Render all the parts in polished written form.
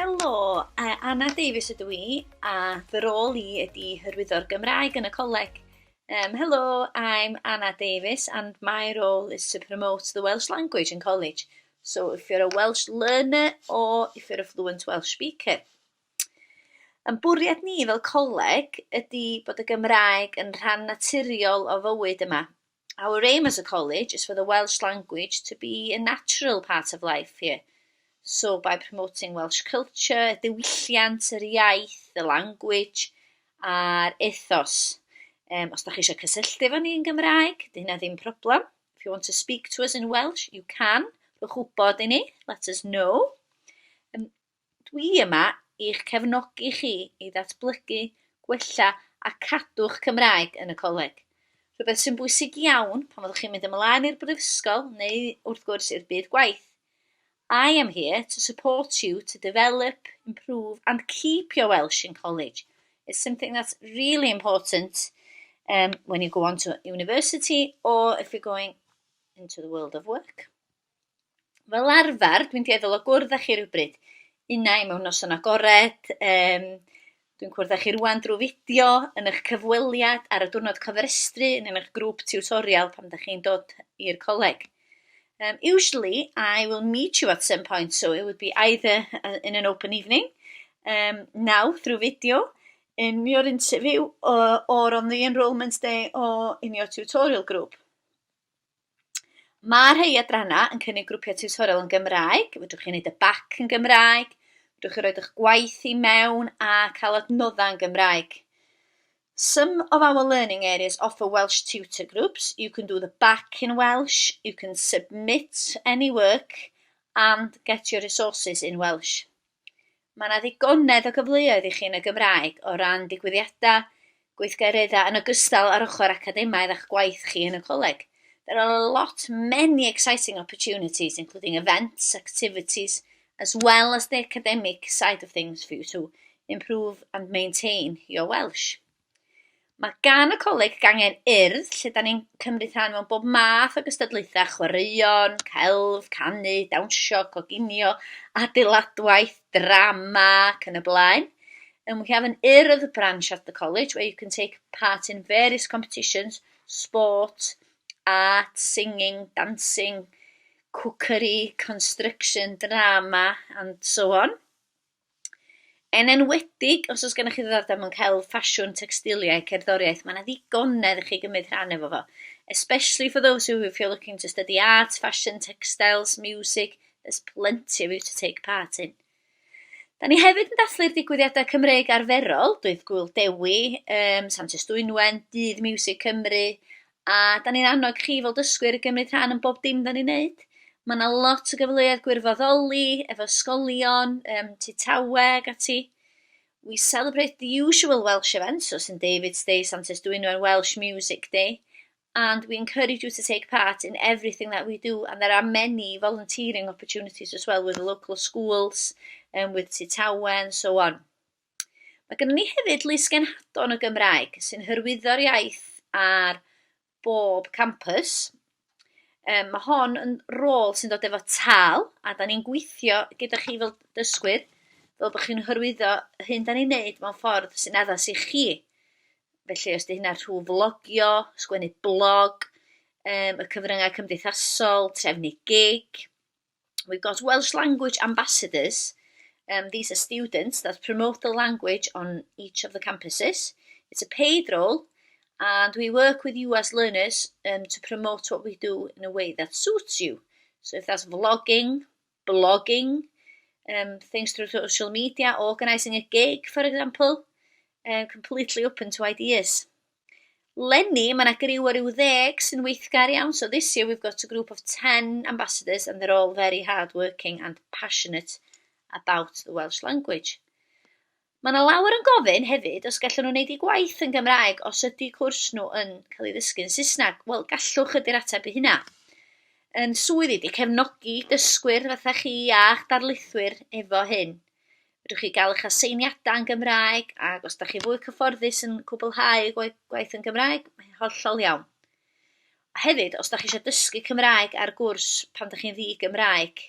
Helo, Anna Davies ydw i a fy rôl i ydy hyrwyddo'r Gymraeg yn y coleg. Hello, I'm Anna Davies and my role is to promote the Welsh language in college. So if you're a Welsh learner or if you're a fluent Welsh speaker. Yn bwriad ni fel coleg ydy bod y Gymraeg yn rhan naturiol o fywyd yma. Our aim as a college is for the Welsh language to be a natural part of life here. So by promoting Welsh culture, diwylliant, yr iaith, the language, a'r ethos. Os da chi eisiau cysylltu efo ni yn Gymraeg, 'di hynna ddim problem. If you want to speak to us in Welsh, you can. Rhowch wybod i ni, let us know. Dwi yma i'ch cefnogi chi i ddatblygu, gwella a cadw'ch Cymraeg yn y coleg. Rhywbeth sy'n bwysig iawn pan fyddwch chi'n mynd ymlaen i'r brifysgol neu wrth gwrs i'r byd gwaith. I am here to support you to develop, improve and keep your Welsh in college. It's something that's really important when you go on to university or if you're going into the world of work. Fel arfer, dwi'n dueddol o gwrdd â chi rhywbryd. Unai mewn noson agored, dwi'n cwrdd â chi rwan drwy fideo, yn eich cyfweliad ar y diwrnod cofrestru, yn eich grŵp tiwtorial pan ydych chi'n dod i'r coleg. Usually, I will meet you at some point, so it would be either in an open evening, now through video, in your interview, or on the enrolment day, or in your tutorial group. Mae rhai adrannau yn cynnig grwpiau tiwtorial yn Gymraeg. Fedrwch chi wneud y bac yn Gymraeg, fedrwch chi roid eich gwaith i mewn a cael adnoddau yn Gymraeg. Some of our learning areas offer Welsh tutor groups. You can do the bac in Welsh, you can submit any work and get your resources in Welsh. Mae yna ddigonedd o gyfleoedd i chi yn y Gymraeg o ran digwyddiadau, gweithgareddau yn ogystal â'r ochr academaidd a'ch gwaith chi yn y coleg. There are a lot, many exciting opportunities, including events, activities, as well as the academic side of things for you to improve and maintain your Welsh. Mae gan y coleg gangen Urdd, lle da ni'n cymryd rhan mewn bob math o gystadlaethau chwaraeon, celf, canu, dawnsio, coginio, adeiladwaith, drama, ac yn y blaen. And we have an Urdd branch at the college where you can take part in various competitions, sport, art, singing, dancing, cookery, construction, drama, and so on. Yn enwedig os oes gennych chi ddiddordeb mewn celf, ffasiwn, tecstiliau, cerddoriaeth, mae yna ddigonedd i chi gymryd rhan efo fo. Especially for those who, if you're looking to study art, fashion, textiles, music, there's plenty of you to take part in. Da ni hefyd yn dathlu'r digwyddiadau Cymreig arferol, Dydd Gŵyl Dewi, Santes Dwynwen, Dydd Miwsig Cymru, a da ni'n annog chi fel dysgwyr i gymryd rhan yn bob dim da ni'n neud. Mae yna lot o gyfleoedd gwirfoddoli efo ysgolion, Tŷ Tawe ac ati. We celebrate the usual Welsh events, so St David's Day, Santes Dwynwen, Welsh Music Day, and we encourage you to take part in everything that we do, and there are many volunteering opportunities as well with the local schools and with Tŷ Tawe and so on. Mae gennym ni hefyd Lysgenhadon y Gymraeg sy'n hyrwyddo'r iaith ar bob campus. Mae hon yn rôl sy'n dod efo tâl, a da ni'n gweithio gyda chi fel dysgwyr, fel bod chi'n hyrwyddo hyn da ni'n neud mewn ffordd sy'n addas i chi. Felly os 'di hynna trwy flogio, sgwennu blog, y cyfryngau cymdeithasol, trefnu gig. We've got Welsh language ambassadors. These are students that promote the language on each of the campuses. It's a paid role and we work with you as learners to promote what we do in a way that suits you. So if that's vlogging, blogging, things through social media, organising a gig, for example, completely open to ideas. Leni, mae yna griw o ryw 10 sy'n weithgar iawn. So this year we've got a group of 10 ambassadors and they're all very hard-working and passionate about the Welsh language. Mae yna lawer yn gofyn hefyd os gallan nhw wneud eu gwaith yn Gymraeg os ydy cwrs nhw yn cael ei ddysgu'n Saesneg. Wel, gallwch ydy'r ateb i hynna. Yn swydd i 'di cefnogi dysgwyr fatha chi a'ch darlithwyr efo hyn. Fedrwch chi gael eich aseiniadau yn Gymraeg, ac os da chi fwy cyfforddus yn cwblhau gwaith yn Gymraeg, mae'n hollol iawn. Hefyd, os da chi eisiau dysgu Cymraeg ar gwrs pan da chi'n ddi-Gymraeg,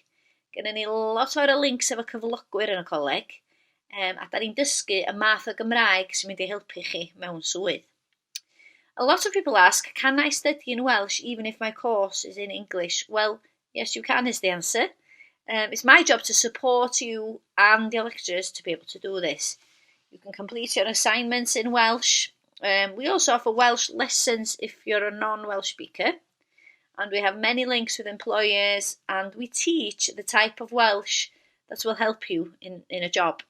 Gennym ni lot fawr o links efo cyflogwyr yn y coleg, a da ni'n dysgu y math o Gymraeg sy'n mynd i helpu chi mewn swydd. A lot of people ask, "Can I study in Welsh even if my course is in English?" Well, yes, you can is the answer. It's my job to support you and your lecturers to be able to do this. You can complete your assignments in Welsh. We also offer Welsh lessons if you're a non-Welsh speaker. And we have many links with employers and we teach the type of Welsh that will help you in a job.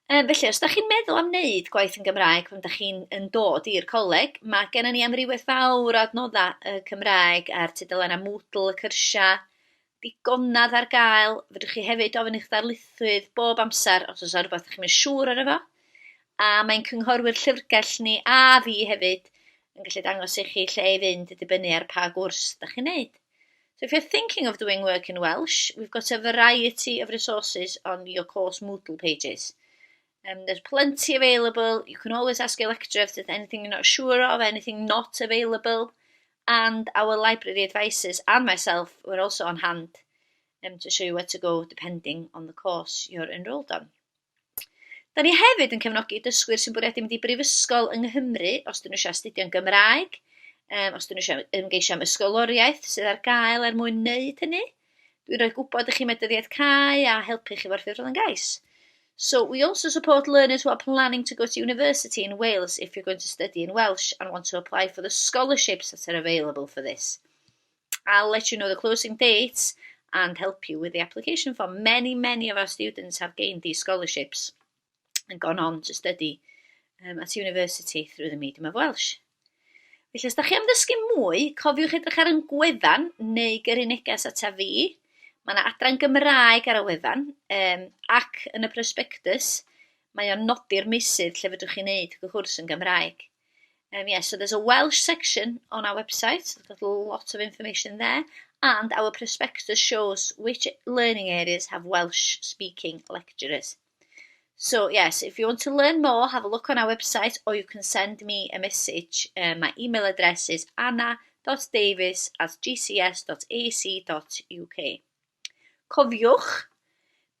Felly, os da chi'n meddwl am wneud gwaith yn Gymraeg pan da chi'n yn dod i'r coleg, mae gennym ni amrywiaeth fawr o adnoddau Cymraeg ar tudalennau Moodle, y cyrsiau, digonadd ar gael. Fedrwch chi hefyd ofyn i'ch darlithydd bob amser os oes rhywbeth chi'm yn siŵr arno fo. A mae'n cynghorwyr llyfrgell ni a fi hefyd yn gallu dangos i chi lle i fynd i dibynnu ar pa gwrs da chi'n neud. So if you're thinking of doing work in Welsh, we've got a variety of resources on your course Moodle pages. There's plenty available. You can always ask your lecturer if there's anything you're not sure of, anything not available. And our library advisors and myself were also on hand to show you where to go depending on the course you're enrolled on. Da ni hefyd yn cefnogi dysgwyr sy'n bwriadu mynd i brifysgol yng Nghymru os dyn nhw eisiau astudio'n Gymraeg, os dyn nhw eisiau ymgeisio am ysgoloriaeth sydd ar gael er mwyn wneud hynny. Dwi'n rhoi gwybod i chi mae dyddiad cau a helpu chi efo'r ffurflen gais. So we also support learners who are planning to go to university in Wales if you're going to study in Welsh and want to apply for the scholarships that are available for this. I'll let you know the closing dates and help you with the application form. Many, many of our students have gained these scholarships and gone on to study at university through the medium of Welsh. Felly, os da chi am ddysgu mwy, cofiwch edrych ar ein gwefan neu gyrru neges ata fi. Mae yna adran Gymraeg ar y wefan ac yn y prospectus mae o'n nodi'r meysydd lle fedrwch chi wneud y cwrs yn Gymraeg. Yeah, so there's a Welsh section on our website. There's got lots of information there. And our prospectus shows which learning areas have Welsh speaking lecturers. So yes, if you want to learn more, have a look on our website or you can send me a message. My email address is anna.davies@gcs.ac.uk. Cofiwch,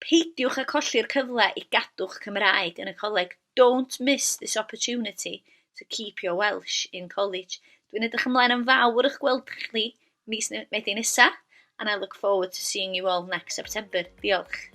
peidiwch â colli'r cyfle i gadw'ch Cymraeg yn y coleg. Don't miss this opportunity to keep your Welsh in college. Dwi'n edrych ymlaen yn fawr i'ch gweld chi mis Medi nesa, and I look forward to seeing you all next September. Diolch.